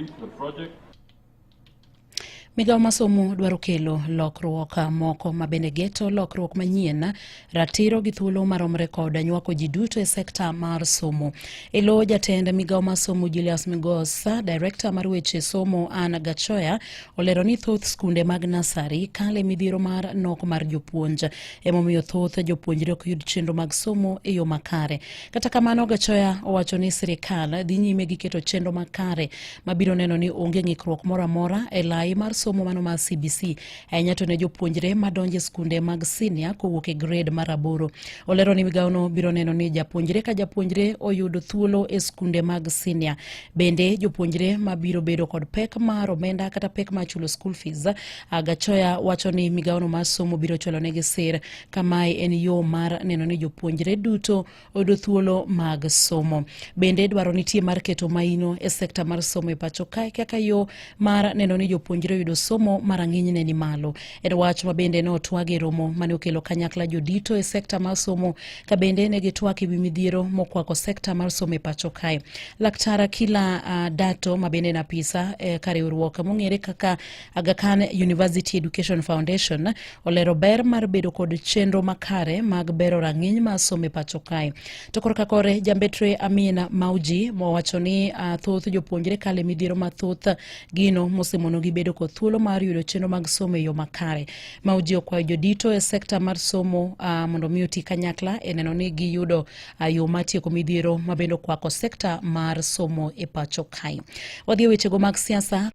complete the project. Migawo mar somo dwaro kelo lokruok moko ma bende geto lokruok manyien, ratiro gi thuolo maromre kod nywako ji duto e sekta mar somo. E lo jatend migawo mar somo Julius Migosa, director mar weche somo Ann Gachoya olero ni thoth skunde mag nasari kale midhiero mar nok mar jopuonj, emomiyo thoth jopuonjre ok yud chenro mag somo e yo makare. Kata kamano, Gachoya owacho ni sirikal dhi nyime gi keto chenro makare mabiro neno ni onge ng'ikruok moro amora e lai mar somo mano mar CBC, ahinya to ne jopuonjre madonjo e skunde mag senior kowuok e grade mar 8. Olero ni migawono biro neno ni japuonjre ka japuonjre oyudo thuolo e skunde mag senior. Bende jopuonjre mabiro bedo kod pek mar omenda kata pek mar chulo school fees, Gachoya wacho ni migawono mar somo biro chwalonegi sir ka mae en yo mar neno ni jopuonjre duto oyudo thuolo mag somo. Bende dwaro nitie mar keto maino e sekta mar somo e pacho kae kaka yo mar neno ni jopuonjre oyudo somo ma rang'inyne ni malo. En wach ma bende ne otwag e romo mane okelo kanyakla jodito e sekta mar somo ka bende ne gitwak e wi midhiero mokwako sekta mar somo e pacho kae. Laktar Akila Dato ma bende en apisa ka riwruok mong'ere kaka Aga Khan University Education Foundation olero ber mar bedo kod chenro makare mag bero rang'iny mar somo e pacho kae. To korka kore, jambetre Amina Mauji mowacho ni thoth jopuonjre kale midhiero mathoth gino mosemonogi bedo kod thuolo mar yudo chenro mag somo e yo makare. Mauji okwayo jodito e sekta mar somo mondo mi oti kanyakla e neno ni giyudo yo mar tieko midhiero mabende okwako sekta mar somo e pacho kae. Wadhi e wechego mag siasa.